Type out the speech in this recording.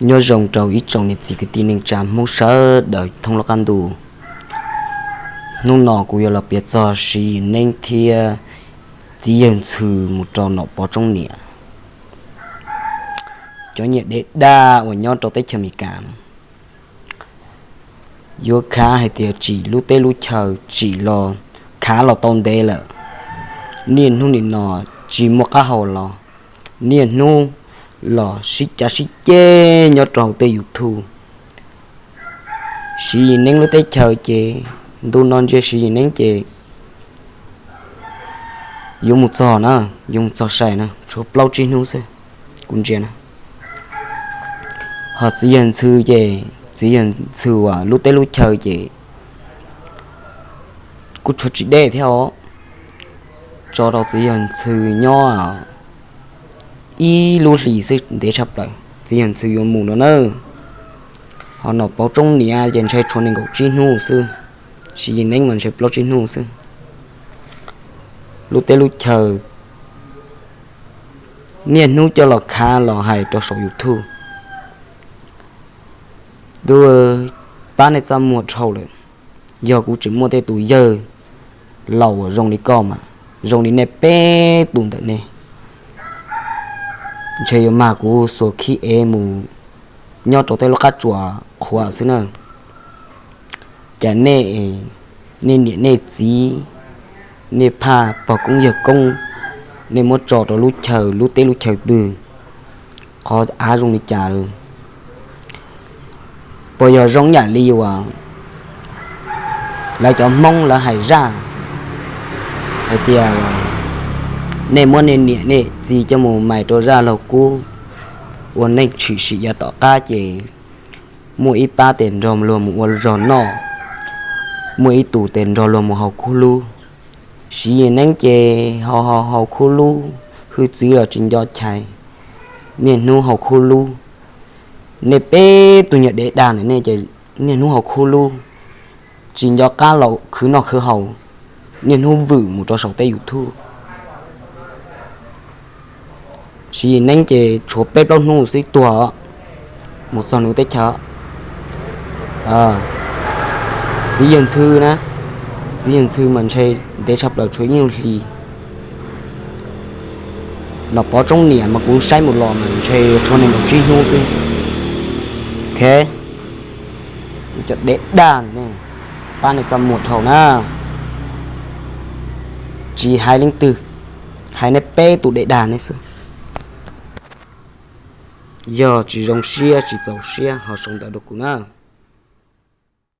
Nyob zoo rau ib tsoom niam txiv kwv tij neej tsa Hmoob sawv daws thoob lub qab ntuj. Hnub no kuv yuav los piav txog Siv Yis Neeb thiab txiv yawg Ntxhw mus rau Nom Pov Tsoob Niam, cov niam dev daj uas nyob rau teb chaws Amelikas no. Yuav khav hais tias tsim lub teb lub chaw tsim los khav los tau ntev lawm, niaj hnub nim no tsis muaj qab hau los, niaj hnub los sib cav sib ceg nyob rau hauv tej YouTube. Siv Yis Neeb lub teb chaws ces ntu no ntsia Siv Yis Neeb ces yuav mus txog na, yuav mus txog sai na, tshuav plaub tsib hnub xwb, kuv ntsia na. Ho txiv yawg Ntxhw ces txiv yawg Ntxhw uas lub teb lub chaw ces kuj tshuav tsis deb thiab os. Tso rau txiv yawg Ntxhw nyob ib lub hlis xwb ntev tshaj plaws txiv yawg Ntxhw yuav mus no na. Ho Nom Pov Tsoob Niam ces ntshai tshuav nees nkaum tsib hnub xwb, Siv Yis Neeb mas ntshai plaub tsib hnub xwb. Lub teb lub chaw niaj hnub coj los khav los hais rau saum YouTube. Tub, pab nej txaj muag dhau lawm. Yog kuv tseem muaj tej tus yawg laus uas zoo li koj mas, zoo li nej peb tus ntawm nej, ntshe yuav mag kuv xuas khib ev mus nyob rau tej lub qab tsuas qhuav xwb na. Cas nej, nej niam nej txiv, nej phaj pog koob yawg koob, nej muab tso rau lub chaw lub teb lub chaw twg, qhov av zoo li cas lawm? Puas yog zoo yam li uas lawv cov Hmoob lawv hais zaj hais tias nej muab nej niam nej txiv coj mus mais rau zaj laug kub, ua neej tshwm sim yav tom qab ces muaj ib pab tes nrog luag mus ua zog noj, muaj ib tus tes nrog luag mus haus khub lub. Siv Yis Neeb ces haus haus haus khub lub, hwj txwv los tsis nco chais, niaj hnub haus khub lub. Nej peb tus niam dev dag ntawm nej ces niaj hnub haus khub lub, tsis nco qab los khwv noj khwv haus, niaj hnub vwm mus rau saum tej YouTube. Siv Yis Neeb ces tshuav peb plaub hnub xwb tuag, mus txog nws teb chaws. Txiv yawg Ntxhw na, txiv yawg Ntxhw mas ntshe ntev tshaj plaws tshuav ib lub hlis. Nom Pov Tsoob Niam mas kuv saib mus los mas ntshe tshuav nees nkaum tsib hnub xwb. Cov dev daj ntawm nej, pab nej txaj muag dhau na. Tsis hais leej twg, hais nej peb tus dev daj nej xwb. Yog tsis zoo siab tsis txaus siab ho sau ntawv rau kuv na.